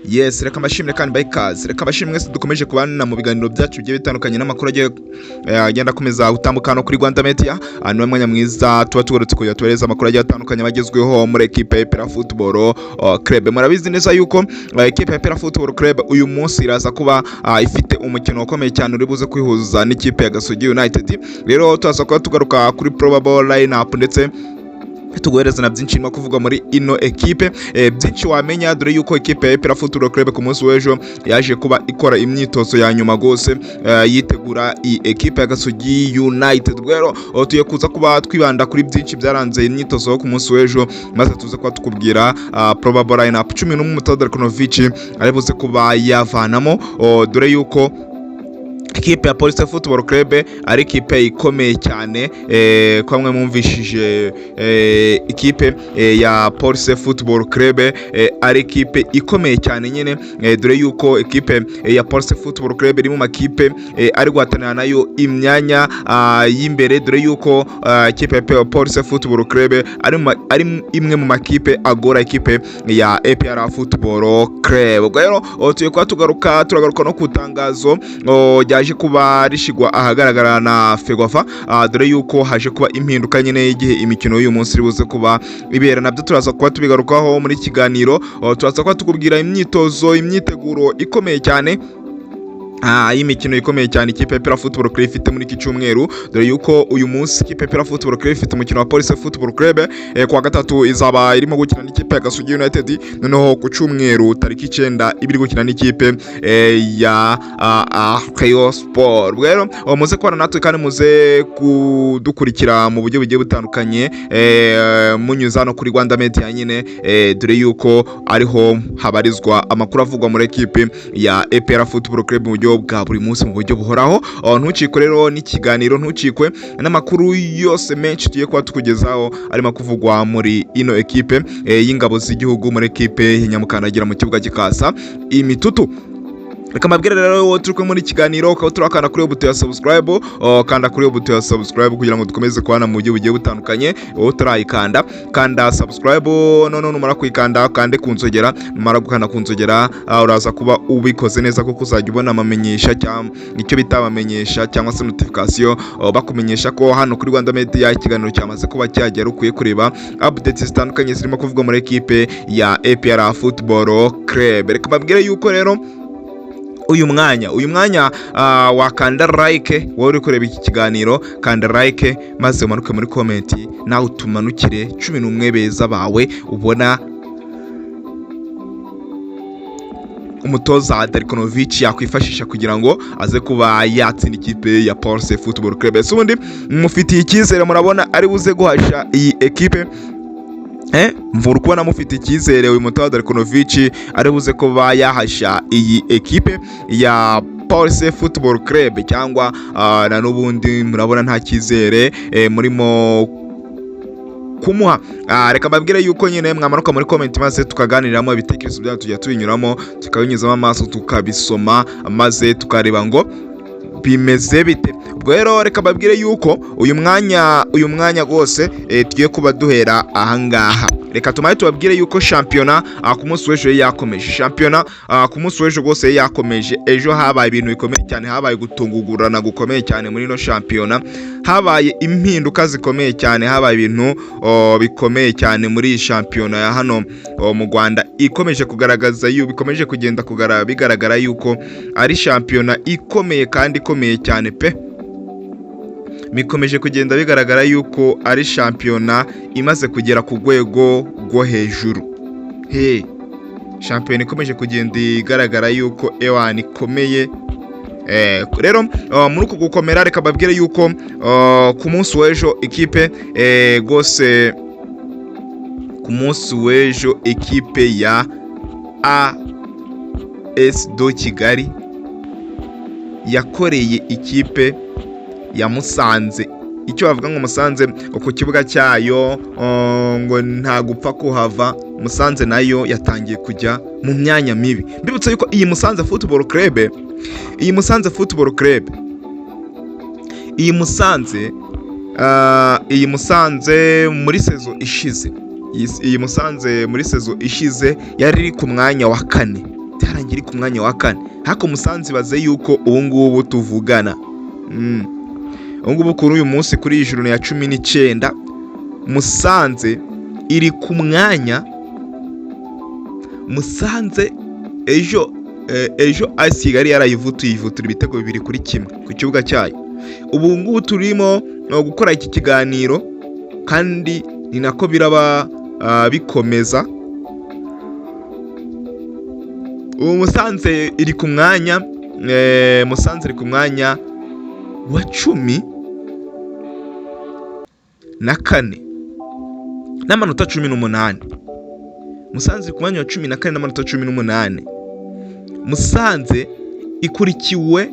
Yes, reka mbashimire kandi mbahe ikaze. Reka mbashimire mwese dukomeje kubana mu biganiro byacu bigiye bitandukanye n'amakuru agiye agenda akomeza gutambuka hano kuri Rwanda Media. Niwe mwanya mwiza tuba tugarutse kugira tubereze amakuru agiye atandukanye bagezweho muri ekipe ya APR Football Club. Murabizi neza yuko ekipe ya APR Football Club uyu munsi iraza kuba ifite umukino ukomeye cyane uri buze kwihuza n'ikipe ya Gasogi United. Rero turaza kuba tugaruka kuri probable lineup ndetse tuguhereza na byinshi birimo kuvugwa muri ino ekipe, byinshi wamenya, dore yuko ekipe ya APR Football Club ku munsi w'ejo yaje kuba ikora imyitozo ya nyuma rwose, yitegura iyi ekipe ya Gasogi United. Ubwo rero tugiye kuza kuba twibanda kuri byinshi byaranze imyitozo yo ku munsi w'ejo, maze tuze kuba tukubwira probable lineup 11 umutoza Darko Novic ari buze kuba yavanamo, dore yuko ekipe ya Police Football Club ari ikipe ikomeye cyane. Ko bamwe mwumvishije, ikipe ya Police Football Club ari ikipe ikomeye cyane nyine, dore yuko ekipe ya Police Football Club iri mu makipe ari guhatanira nayo imyanya y'imbere, dore yuko ikipe ya Police Football Club ari imwe mu makipe agora ekipe ya APR Football Club. Ubwo rero tugiye kuba tugaruka, turagaruka no ku itangazo ryaje kuba rishigwa ahagaragara na FEGWAFA, dore yuko haje kuba impinduka nyine y'igihe imikino y'uyu munsi iri buze kuba ibera. Nabyo turaza kuba tubigarukaho muri kiganiro. Turaza kuba tukubwira imyitozo, imyiteguro ikomeye cyane y'imikino ikomeye cyane ikipe ya APR Football Club ifite muri iki cyumweru, dore yuko uyu munsi ikipe ya APR Football Club ifite umukino wa Police Football Club, kuwa gatatu izaba irimo gukina n'ikipe ya Gasogi United, noneho ku cyumweru tariki 9 iba iri gukina n'ikipe ya Rayon Sport. Ubwo rero muze kubana natwe kandi muze kudukurikira mu buryo bugiye butandukanye, munyuze hano kuri Rwanda Media nyine, dore yuko ariho habarizwa amakuru avugwa muri ekipe ya APR Football Club mu buryo bwa buri munsi, mu buryo buhoraho. Ntucikwe rero n'ikiganiro, ntucikwe n'amakuru yose menshi tugiye kuba tukugezaho arimo kuvugwa muri ino ekipe y'ingabo z'igihugu, muri ekipe ya Nyamukandagira mu kibuga gikasa imitutu. Reka mbabwire rero, wowe turi kumwe muri kiganiro, ukaba turakanda kuri buto ya subscribe, kanda kuri buto ya subscribe kugira ngo dukomeze kubana mu buryo bugiye butandukanye. Wowe utarayikanda, kanda subscribe. None numara kuyikanda, kande ku nzogera. Numara gukanda ku nzogera, uraza kuba ubikoze neza, kuko uzajya ubona amamenyesha cyangwa icyo bita amamenyesha cyangwa se notification, bakumenyesha ko hano kuri Rwanda Media ikiganiro cyamaze kuba cyagera, ukwiye kureba updates zitandukanye zirimo kuvugwa muri ekipe ya APR Football Club. Reka mbabwire yuko rero uyu mwanya wakanda like. Wowe uri kureba iki kiganiro, kanda like maze umanuke muri comment, nawe utumanukire 11 beza bawe ubona umutoza Darko Novic yakwifashisha kugira ngo aze kuba yatsinda ikipe ya Police Football Club. Ese ubundi mufitiye icyizere? Murabona ari buze guhasha iyi ekipe? Mvura kubona mufite icyizere uyu mutoza Darko Novic ari buze kuba yahasha iyi ekipe ya Police Football Club, cyangwa na n'ubundi murabona nta cyizere murimo kumuha? Reka mbabwire yuko nyine mwamanuka muri comment maze tukaganiramo ibitekerezo byacu, tujya tubinyuramo, tukabinyuzamo amaso, tukabisoma, maze tukareba ngo bimeze bite. Ubwo rero reka mbabwire yuko uyu mwanya rwose tugiye kuba duhera ahangaha. Reka tumare tubabwire yuko shampiyona ku munsi w'ejo yari yakomeje. Shampiyona ku munsi w'ejo rwose yari yakomeje. Ejo habaye ibintu bikomeye cyane, habaye gutungugurana gukomeye cyane muri ino shampiyona, habaye impinduka zikomeye cyane, habaye ibintu bikomeye cyane muri iyi shampiyona ya hano mu Rwanda, ikomeje kugaragaza bikomeje kugenda bigaragara yuko ari shampiyona ikomeye kandi ikomeye cyane pe. Bikomeje kugenda bigaragara yuko ari shampiyona imaze kugera ku rwego rwo hejuru. He, shampiyona ikomeje kugenda igaragara yuko ewana ikomeye. Rero muri uku gukomera, reka mbabwire yuko ku munsi w'ejo ikipe rwose, ku munsi w'ejo ikipe ya AS de Kigali yakoreye ikipe ya Musanze icyo bavuga ngo Musanze ngo ku kibuga cyayo ngo nta gupfa kuhava. Musanze nayo yatangiye kujya mu myanya mibi. Mbibutsa yuko iyi Musanze Football Club, iyi Musanze Football Club, iyi Musanze muri saison ishize, iyi Musanze muri saison ishize yari iri ku mwanya wa kane. Byarangiye iri ku mwanya wa kane. Ariko Musanze, ibaze yuko ubu ngubu tuvugana, ubu ngubu kuri uyu munsi, kuri iyi joro ya 19, Musanze iri ku mwanya, Musanze ejo AS Kigali yarayivutuye, ivutura ibitego 2-1 ku kibuga cyayo. Ubu ngubu turimo gukora iki kiganiro, kandi ni nako biraba bikomeza. Ubu Musanze iri ku mwanya wa 14 n'amanota 18. Musanze iri ku mwanya wa 14 n'amanota 18. Musanze ikurikiwe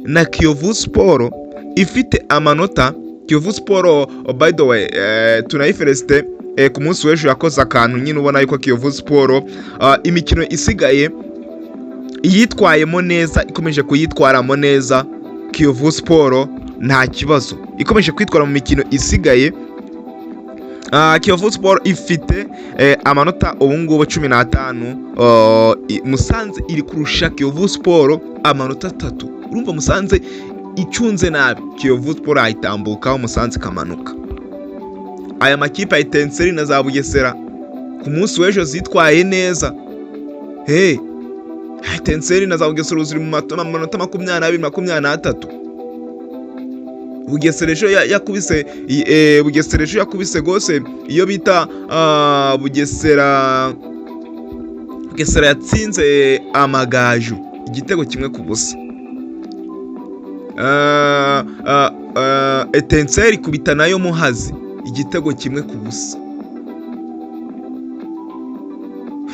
na Kiyovu Sport ifite amanota. Kiyovu Sport, by the way, tunayifelicite, ku munsi w'ejo yakoze akantu nyine. Ubona yuko Kiyovu Sport imikino isigaye yitwayemo neza, ikomeje kuyitwaramo neza. Kiyovu Sport nta kibazo, ikomeje kwitwara mu mikino isigaye. Kiyovu Sport ifite amanota ubu ngubu 15. Musanze iri kurusha Kiyovu Sport amanota 3. Urumva Musanze icunze nabi, Kiyovu Sport ayitambukaho, Musanze ikamanuka. Aya makipe ya Etincelles na za Bugesera ku munsi w'ejo zitwaye neza. Hey, Etincelles na za Bugesera ziri mu manota 22, 23. Bugesera ejo yakubise, Bugesera ejo yakubise rwose iyo bita Bugesera. Bugesera yatsinze Amagaju igitego 1-0. Etincelles ikubita nayo Muhazi igitego 1-0.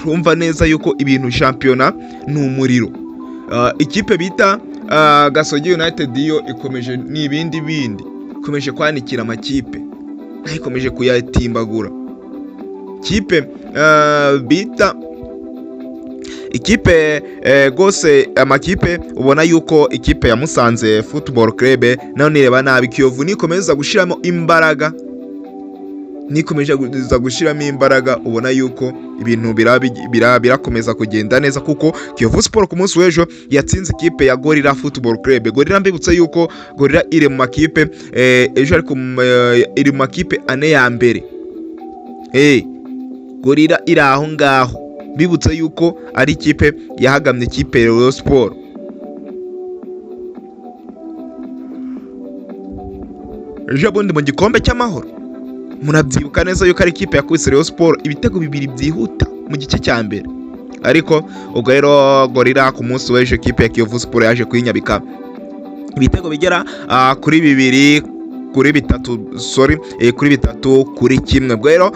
Urumva neza yuko ibintu shampiyona ni umuriro. Ikipe bita Gasogi United yo ikomeje, ni ibindi bindi, ikomeje kwanikira amakipe, nayo ikomeje kuyatimbagura. Ikipe bita ikipe rwose, amakipe ubona yuko ikipe ya Musanze Football Club nayo nireba nabi, Kiyovu nikomeza gushyiramo imbaraga, nikomeje gushyiramo imbaraga, ubona yuko ibintu birakomeza kugenda neza, kuko Kiyovu Sport ku munsi w'ejo yatsinze ikipe ya Gorilla Football Club. Gorilla, mbibutse yuko Gorilla iri mu makipe ejo, ariko iri mu makipe ane ya mbere. Gorilla iri aho ngaho, mbibutse yuko ari ikipe yahagamye ikipe ya Rayon Sport. Ejo bundi mu gikombe cy'amahoro, murabyibuka neza yuko ari ikipe yakubise Rayon Sport ibitego bibiri byihuta mu gice cya mbere. Ariko ubwo rero Gorilla ku munsi w'ejo, ikipe ya Kiyovu Sport yaje kuyinyabika ibitego bigera kuri 2 kuri 3, sorry, kuri 3-1. Ubwo rero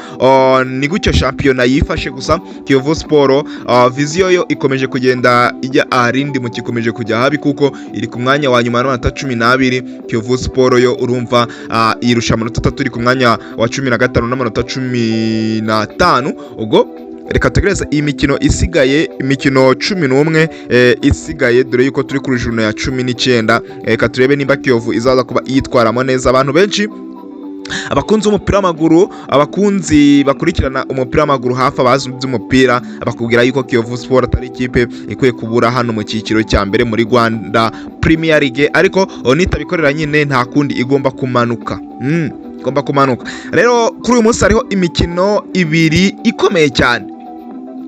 ni gutyo shampiyona yifashe. Gusa Kiyovu Sport, Vision yo ikomeje kugenda ijya aharindi mu ikomeje kujya habi, kuko iri ku mwanya wa nyuma n'amanota 12. Kiyovu Sport yo urumva irusha amanota 3, iri ku mwanya wa 15 n'amanota 15. Ubwo reka tugereze iyi mikino isigaye, imikino 11 isigaye, dore yuko turi kuri journée ya 19. Reka turebe nimba Kiyovu izaza kuba yitwaramo neza. Abantu benshi, abakunzi b'umupira w'amaguru, abakunzi bakurikirana umupira w'amaguru hafi, abazi iby'umupira, bakubwira yuko Kiyovu Sport atari ikipe ikwiye kubura hano mu cyiciro cya mbere muri Rwanda Premier League. Ariko nitabikorera nyine nta kundi, igomba kumanuka. Igomba kumanuka. Rero kuri uyu munsi hariho imikino ibiri ikomeye cyane,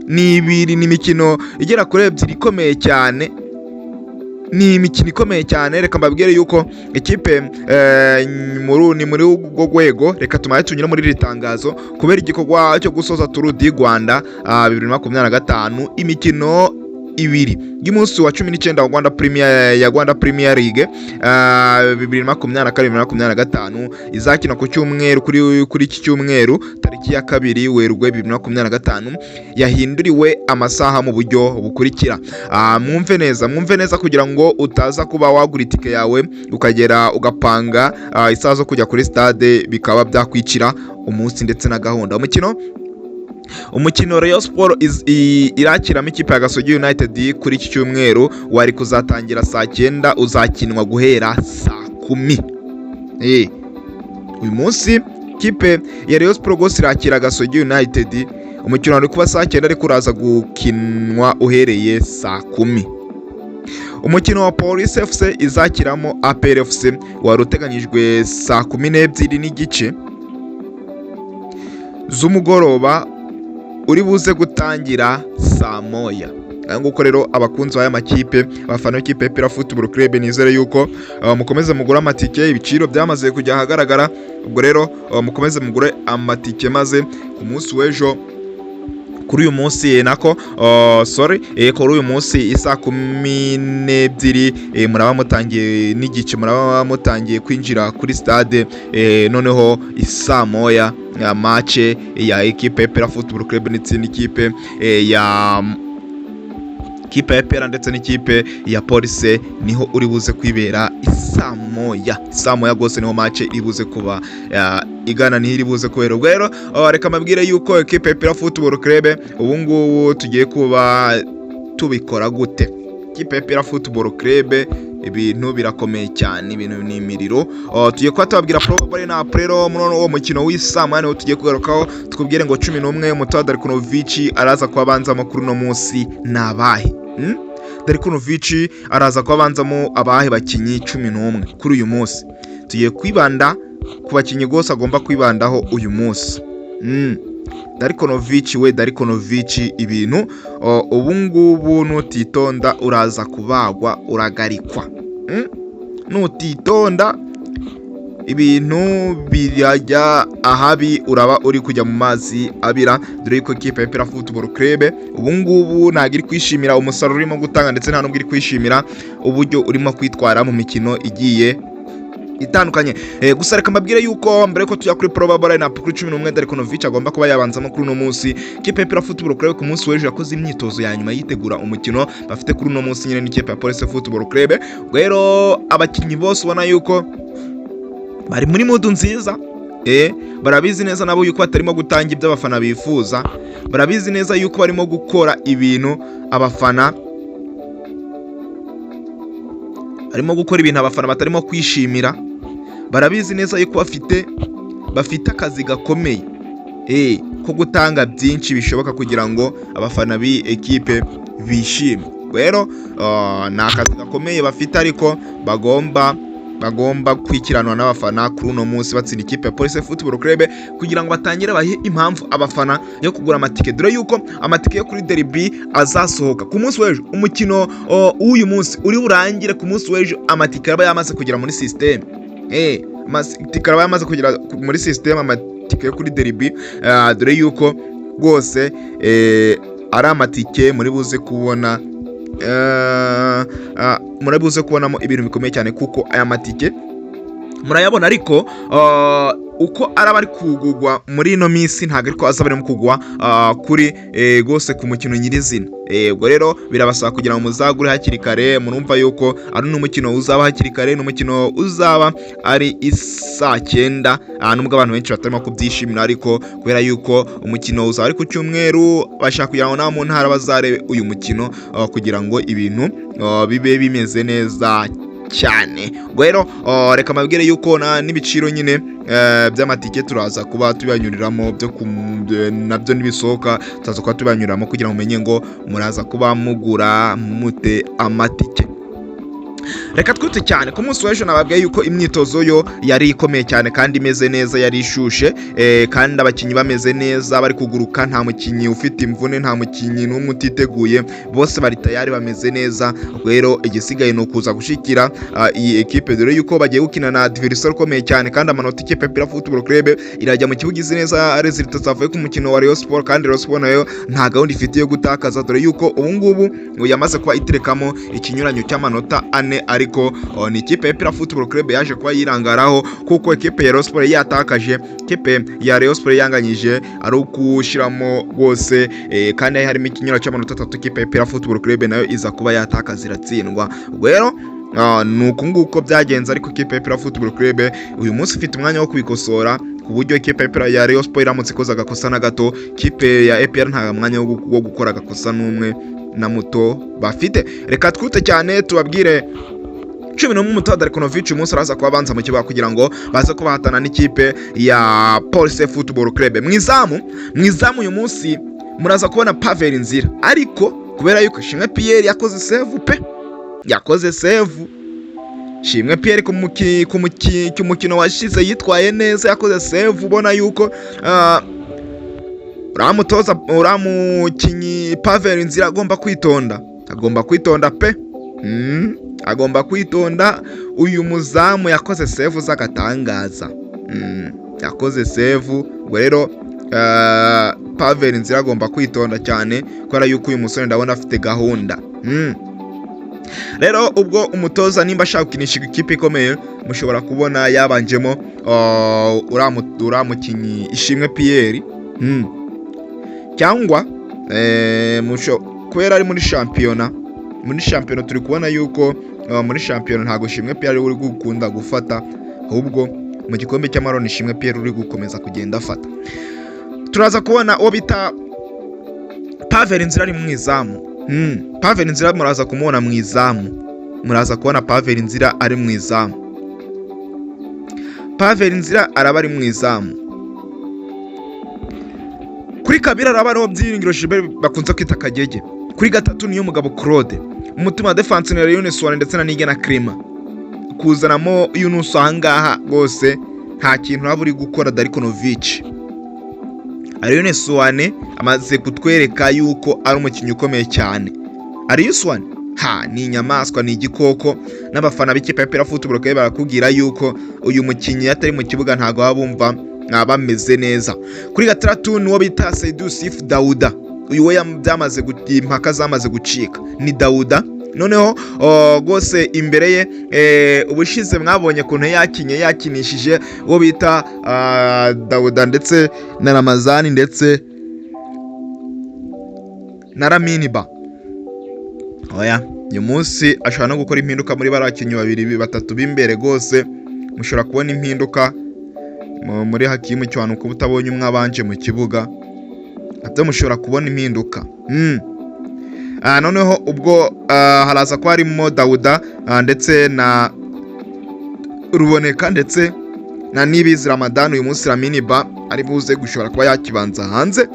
ni ibiri, ni imikino igera kuri ebyiri ikomeye cyane, ni imikino ikomeye cyane. Reka mbabwire yuko ikipe ni muri urwo rwego. Reka tumare tunyure muri iri tangazo. Kubera igikorwa cyo gusoza Tour du Rwanda 2025, imikino ibiri y'umunsi wa 19 wa Rwanda Premier ya Rwanda Premier League 2024 2025 izakina ku cyumweru, kuri iki cyumweru tariki ya 2 Werurwe 2025, yahinduriwe amasaha mu buryo bukurikira. Mwumve neza, mwumve neza, kugira ngo utaza kuba wagura itike yawe ukagera ugapanga isaha zo kujya kuri stade, bikaba byakwicira umunsi ndetse na gahunda. Umukino Rayon Sport irakiramo ikipe ya Gasogi United kuri iki cyumweru wari kuzatangira saa 9, uzakinwa guhera saa 10. Uyu munsi ikipe ya Rayon Sport rwose irakira Gasogi United. Umukino wari kuba saa 9, ariko uraza gukinwa uhereye saa 10. Umukino wa Police FC izakiramo APR FC wari uteganyijwe saa 12:30 z'umugoroba, uri buze gutangira saa 1. Aya nguko rero, abakunzi b'aya makipe, abafana b'ikipe ya APR Football Club, nizere yuko mukomeze mugure amatike. Ibiciro byamaze kujya ahagaragara. Ubwo rero mukomeze mugure amatike, maze ku munsi w'ejo, kuri uyu munsi nako, sorry, kuri uyu munsi isaa 12 muraba mutangiye n'igice, muraba mutangiye kwinjira kuri stade. Noneho isaa 1 ya match ya ekipe ya APR Football Club ndetse n'ikipe ya kipe ya APR ndetse n'ikipe ya Police niho uri buze kwibera isaa 1. Isaa 1 rwose niho match iri buze kuba igana, niho iri buze kubera. Ubwo rero reka mbabwire yuko ekipe ya APR Football Club ubu ngubu tugiye kuba tubikora gute. Ikipe ya APR Football Club, ibintu birakomeye cyane, ibintu ni imiriro. Tugiye kuba tubabwira probable lineup rero muri uwo mukino w'isaa 8, niwo tugiye kugarukaho, tukubwire ngo 11 umutoza Darko Novic araza kuba abanzamo kuri uno munsi ni abahe? Darko Novic araza kuba abanzamo abahe bakinnyi 11 kuri uyu munsi? Tugiye kwibanda ku bakinnyi rwose agomba kwibandaho uyu munsi. Darko Novic we, Darko Novic, ibintu ubu ngubu nutitonda uraza kubagwa, uragarikwa. Nutitonda ibintu birajya ahabi, uraba uri kujya mu mazi abira, dore yuko ikipe ya APR Football Club ubu ngubu ntabwo iri kwishimira umusaruro urimo gutanga, ndetse nta nubwo iri kwishimira uburyo urimo kwitwara mu mikino igiye itandukanye. Gusa reka mbabwire yuko mbere yuko tujya kuri probable lineup kuri 11 Darko Novic agomba kuba yabanzamo kuri uno munsi, ikipe ya APR Football Club ku munsi w'ejo yakoze imyitozo ya nyuma yitegura umukino bafite kuri uno munsi nyine n'ikipe ya Police Football Club. Ubwo rero abakinnyi bose ubona yuko bari muri mood nziza. Barabizi neza nabo yuko batarimo gutanga ibyo abafana bifuza, barabizi neza yuko barimo gukora ibintu abafana barimo gukora ibintu abafana batarimo kwishimira. Barabizi neza yuko bafite akazi gakomeye ko gutanga byinshi bishoboka kugira ngo abafana b'iyi ekipe bishime. Rero ni akazi gakomeye bafite, ariko bagomba kwikiranwa n'abafana kuri uno munsi, batsinda ikipe ya Police Football Club kugira ngo batangire bahe impamvu abafana yo kugura amatike, dore yuko amatike yo kuri derby azasohoka ku munsi w'ejo. Umukino w'uyu munsi uri burangire ku munsi w'ejo amatike araba yamaze kugera muri system. Amatike araba yamaze kugera muri system, amatike yo kuri derby, dore yuko rwose ari amatike muri buze kubona, muri buze kubonamo ibintu bikomeye cyane, kuko aya matike murayabona, ariko uko araba ari kugugwa muri ino minsi ntabwo ariko azaba arimo kugwa kuri rwose ku mukino nyirizina. Ubwo rero birabasaba kugira ngo muzagure hakiri kare. Murumva yuko ari n'umukino uzaba hakiri kare, n'umukino uzaba ari isaa 9, nubwo abantu benshi batarimo kubyishimira, ariko kubera yuko umukino uzaba ari ku cyumweru, bashaka kugira ngo nabo mu ntara bazarebe uyu mukino, kugira ngo ibintu bibe bimeze neza cyane. Ubwo rero reka mbabwire yuko n'ibiciro nyine by'amatike turaza kuba tubanyuriramo, byo nabyo nibisohoka turaza kuba tubanyuriramo kugira ngo mumenye ngo muraza kuba mugura mute amatike. Reka twite cyane ku munsi w'ejo. Nababwiye yuko imyitozo yo yari ikomeye cyane kandi imeze neza, yari ishushe, kandi abakinnyi bameze neza, bari kuguruka, nta mukinnyi ufite imvune, nta mukinnyi n'umwe utiteguye, bose bari tayari, bameze neza. Ubwo rero igisigaye ni ukuza gushyigikira iyi ekipe, dore yuko bagiye gukina na adversaire ukomeye cyane, kandi amanota ikipe ya APR Football Club irajya mu kibuga izi neza résultats zavuye ku mukino wa Rayon Sport, kandi Rayon Sport nayo nta gahunda ifite yo gutakaza, dore yuko ubu ngubu yamaze kuba iterekamo ikinyuranyo cy'amanota 4, ariko ni ikipe ya APR Football Club yaje kuba yirangaraho, kuko ikipe ya Rayon Sport yatakaje, ikipe ya Rayon Sport yanganyije ari ukushyiramo rwose, kandi harimo ikinyuranyo cy'amanota 3, ikipe ya APR Football Club nayo iza kuba yatakaza, iratsindwa. Ubwo rero ni uku nguko byagenze, ariko ikipe ya APR Football Club uyu munsi ifite umwanya wo kubikosora, ku buryo ikipe ya APR ya Rayon Sport iramutse ikoze agakosa na gato, ikipe ya APR nta mwanya wo gukora agakosa n'umwe na muto bafite. Reka twute cyane tubabwire 11 umutoza Darko Novic uyu munsi araza kuba abanza mu kibuga kugira ngo baze kuba bahatana n'ikipe ya Police Football Club. Mu izamu uyu munsi Muraza kubona Pavel Nzira, ariko kubera yuko Shimwe Pierre yakoze save pe, yakoze save. Shimwe Pierre ku mukino washize yitwaye neza, yakoze save ubona yuko uriya mutoza, uriya mukinnyi Pavel Nzira agomba kwitonda, agomba kwitonda pe. Agomba kwitonda. Uyu muzamu yakoze save z'agatangaza. Yakoze save. Ubwo rero Pavel Nzira agomba kwitonda cyane, kubera yuko uyu musore ndabona afite gahunda. Rero ubwo umutoza nimba ashaka gukinisha ikipe ikomeye, mushobora kubona yabanjemo uriya mukinnyi Ishimwe Pierre, cyangwa kubera ari muri shampiyona. Muri shampiyona turi kubona yuko muri shampiyona ntabwo Ishimwe Pierre uri gukunda gufata, ahubwo mu gikombe cy'Amahoro ni Ishimwe Pierre uri gukomeza kugenda afata. Turaza kubona uwo bita Pavel Nzira ari mu izamu. Pavel Nzira muraza kumubona mu izamu, muraza kubona Pavel Nzira ari mu izamu. Pavel Nzira araba ari mu izamu. Kuri kabiri araba ariho Byiringiro Gilbert bakunze kwita Kagege. Kuri gatatu niyo mugabo Claude. Umutima wa defense ni Leone Suwane ndetse na Nigena Clement. Kuzanamo Yunus ahangaha rwose nta kintu waba uri gukora. Darikonovic, Aliou Suwane amaze kutwereka yuko ari umukinnyi ukomeye cyane. Aliou Suwane ha ni inyamaswa, ni igikoko. N'abafana b'ikipe ya APR Football Club barakubwira yuko uyu mukinnyi atari mu kibuga ntabwo baba bumva bameze neza. Kuri gatandatu ni uwo bita Seydou Sif Dauda. Uyu we byamaze impaka zamaze gucika, ni Dauda. Noneho rwose imbere ye, ubushize mwabonye ukuntu yakinye, yakinishije uwo bita Dauda ndetse na Ramazani ndetse na Lamine Ba. Oya, uyu munsi ashobora no gukora impinduka muri bariya bakinnyi babiri batatu b'imbere. Rwose mushobora kubona impinduka muri Hakimu Kiwanuka uba utabonye umwe abanje mu kibuga, nabyo mushobora kubona impinduka. Noneho ubwo haraza kuba harimo Dawuda ndetse na Ruboneka ndetse na Nibizi Ramadani. Uyu munsi Lamine Ba ari buze gushobora kuba yakibanza hanze.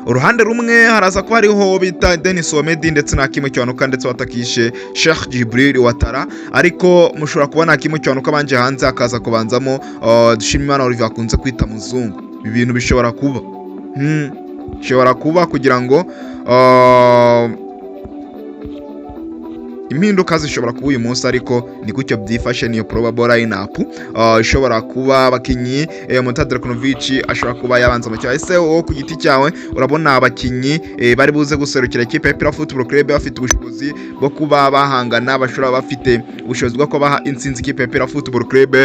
Uruhande rumwe haraza kuba hariho bita Denis Omedi ndetse na Hakimu Kiwanuka, ndetse watakishe Sheikh Jibril Watara. Ariko mushobora kubona Hakimu Kiwanuka abanje hanze, akaza kubanzamo Dushimimana Olivier akunze kwita Muzungu. Ibi bintu bishobora kuba, bishobora kuba kugira ngo impinduka zishobora kuba uyu munsi, ariko ni gutyo byifashe. Niyo probable lineup ishobora kuba abakinnyi Muta Drakonovic ashobora kuba yabanza mu kibuga. Ese wowe ku giti cyawe urabona abakinnyi bari buze guserukira ikipe ya APR Football Club bafite ubushobozi bwo kuba bahangana, bashobora bafite ubushobozi bwo kubaha intsinzi ikipe ya APR Football Club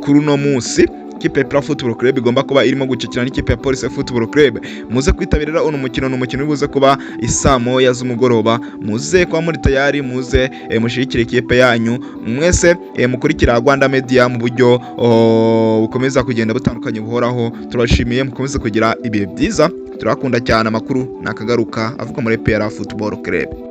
kuri uno munsi? Ikipe ya APR Football Club igomba kuba irimo gukina n'ikipe ya Police Football Club. Muze kwitabira uno mukino, ni umukino uri buze kuba isaa 1 z'umugoroba. Muze kuba muri tayari, muze mushyigikire ikipe yanyu. Mwese mukurikira Rwanda Media mu buryo bukomeza kugenda butandukanye buhoraho, turabashimiye. Mukomeze kugira ibihe byiza, turabakunda cyane. Amakuru nakagaruka avuga muri APR Football Club.